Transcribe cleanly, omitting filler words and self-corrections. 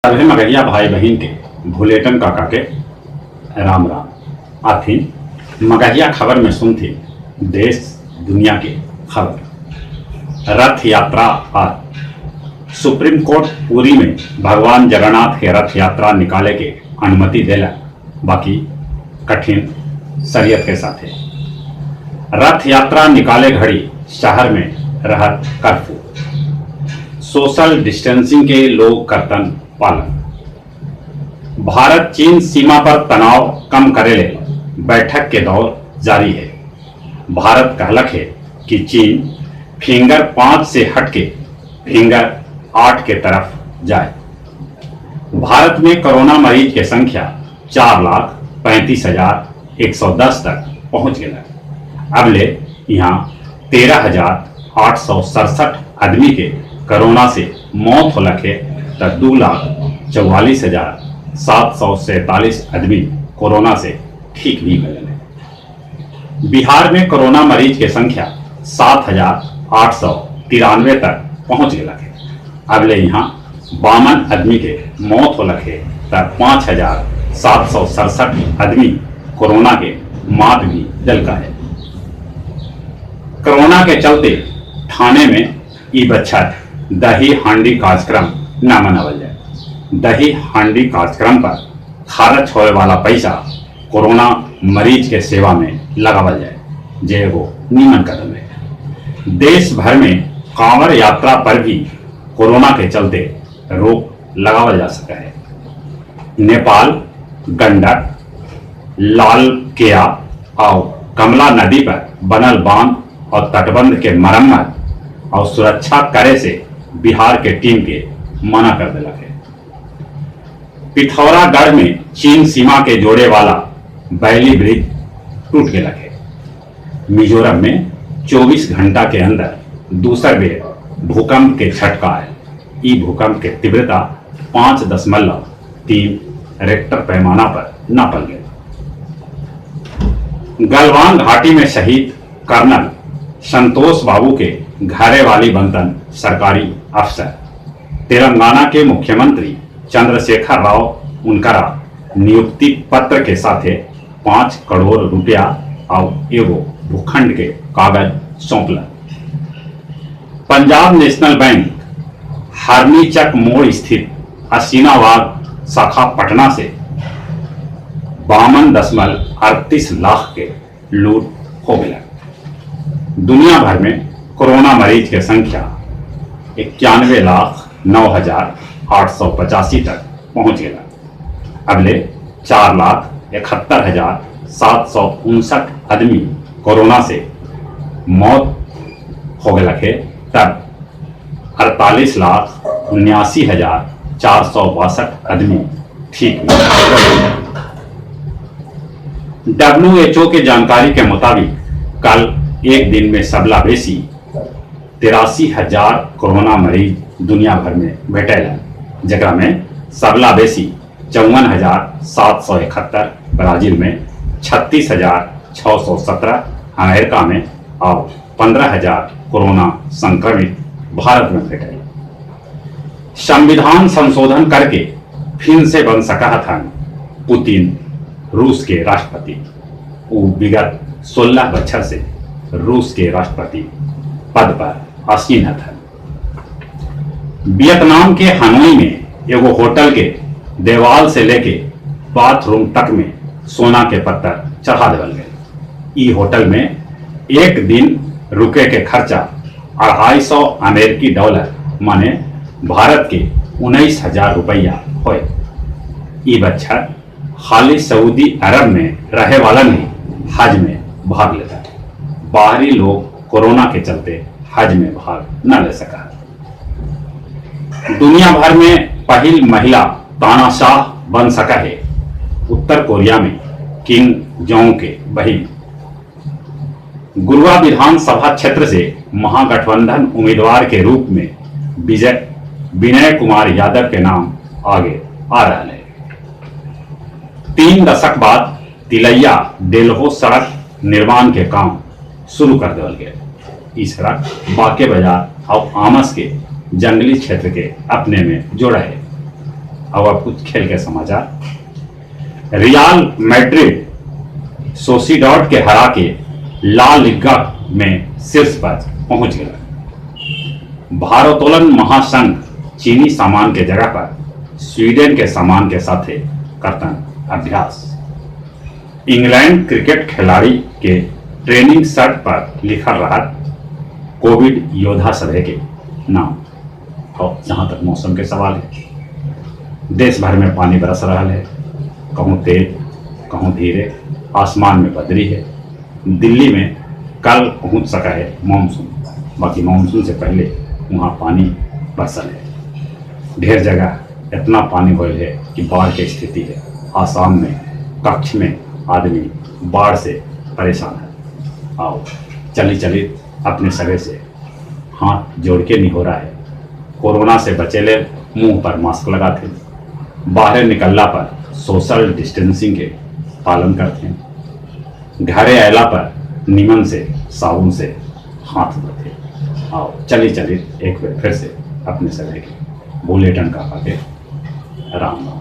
सभे मगहिया भाई बहिन के भुलेटन काका के राम राम। आथिन मगहिया खबर में सुनथिन देश दुनिया के खबर। रथ यात्रा आज सुप्रीम कोर्ट पुरी में भगवान जगन्नाथ के रथ यात्रा निकाले के अनुमति देला, बाकी कठिन शरीयत के साथे। रथ यात्रा निकाले घड़ी शहर में रहत कर्फ्यू, सोशल डिस्टेंसिंग के लोग करतन पालन। भारत चीन सीमा पर तनाव कम करेले बैठक के दौर जारी है। भारत कहलक है कि चीन फिंगर 5 से हटके फिंगर 8 के तरफ जाए। भारत में कोरोना मरीज के संख्या 4,35,110 तक पहुंच गया। अब ले यहाँ 13,867 आदमी के कोरोना से मौत होलक है त 2,44,747 आदमी कोरोना से ठीक भी भइल है। बिहार में कोरोना मरीज के संख्या 7,893 तक पहुंच गया है। अब ले यहाँ 52 आदमी के मौत होलक है त 5,767 आदमी कोरोना के मात भी दिलका है। कोरोना के चलते थाने में ई बच्छर दही हांडी कार्यक्रम न मनावल जाए। दही हांडी कार्यक्रम पर खर्च होए वाला पैसा कोरोना मरीज के सेवा में लगावल जाए, जे एगो नीमन कदम है। देश भर में कांवड़ यात्रा पर भी कोरोना के चलते रोक लगावल जा सका है। नेपाल गंडक, लालकेया और कमला नदी पर बनल बांध और तटबंध के मरम्मत और सुरक्षा करे से बिहार के टीम के मना कर दिलक है। पिथौरागढ़ में चीन सीमा के जोड़े वाला बैली ब्रिज टूट गया है। मिजोरम में 24 घंटा के अंदर दूसर बेर भूकंप के झटका आयल। ई भूकंप के तीव्रता 5.3 रेक्टर पैमाना पर नापल गया। गलवान घाटी में शहीद कर्नल संतोष बाबू के घरे वाली बनतन सरकारी अफसर। तेलंगाना के मुख्यमंत्री चंद्रशेखर राव उनकरा नियुक्ति पत्र के साथे 5 करोड़ रुपया और एगो भूखंड के कागज सौंपलन। पंजाब नेशनल बैंक हरनीचक मोड़ स्थित असीनाबाद शाखा पटना से 52.38 लाख के लूट हो गया। दुनिया भर में कोरोना मरीज के संख्या 91,09,885 तक पहुंच गया। अगले 4,71,759 आदमी कोरोना से मौत हो गया है, तब 48,79,462 आदमी ठीक हुए। WHO के जानकारी के मुताबिक कल एक दिन में सबला बेसी 83,000 कोरोना मरीज दुनिया भर में भेटल, जकरा में सबला बेसी 54,771 ब्राजील में, 36,617 अमेरिका में और 15,000 कोरोना संक्रमित भारत में भेटल। संविधान संशोधन करके फिर से बन सका था पुतिन रूस के राष्ट्रपति। वो विगत 16 बछर से रूस के राष्ट्रपति पद पर आसीन था। वियतनाम के हनोई में एगो होटल के देवाल से लेके बाथरूम तक में सोना के पत्थर चढ़ा देवल गए। ई होटल में एक दिन रुके के खर्चा 250 अमेरिकी डॉलर माने भारत के 19,000 रुपया होए। ई बच्छर खाली सऊदी अरब में रहे वाला नहीं हज में भाग लेता है। बाहरी लोग कोरोना के चलते हज में भाग न ले सका। दुनिया भर में पहली महिला तानाशाह बन सका है उत्तर कोरिया में किम जोंग के बहिन। गुरुआ विधानसभा क्षेत्र से महागठबंधन उम्मीदवार के रूप में विजय विनय कुमार यादव के नाम आगे आ रहा है। 3 दशक बाद तिलैया डेलहो सड़क निर्माण के काम शुरू कर देवल गया। ई सड़क बाके बाजार और आमस के जंगली क्षेत्र के अपने में जोड़ा है। और अब कुछ खेल के समाचार। रियाल मैड्रिड सोसीडॉट के हरा के ला लीगा में शीर्ष पर पहुंच गया। भारोत्तोलन महासंघ चीनी सामान के जगह पर स्वीडन के सामान के साथे करतन अभ्यास। इंग्लैंड क्रिकेट खिलाड़ी के ट्रेनिंग शर्ट पर लिखल रहा कोविड योद्धा सभे के नाम। और जहाँ तक मौसम के सवाल है, देश भर में पानी बरस रहा है, कहूँ तेज कहूँ धीरे, आसमान में बदरी है। दिल्ली में कल पहुंच सका है मानसून, बाकी मानसून से पहले वहाँ पानी बरसल है। ढेर जगह इतना पानी होल है कि बाढ़ की स्थिति है। आसाम में कच्छ में आदमी बाढ़ से परेशान है। आओ चली चली अपने सगे से हाथ जोड़ के नहीं हो रहा है। कोरोना से बचे ले मुंह पर मास्क लगाते, बाहर निकलला पर सोशल डिस्टेंसिंग के पालन करते, घरे अयला पर निमन से साबुन से हाथ धोते। आओ चली चली एक बार फिर से अपने सभी के बुलेटिन का के राम राम।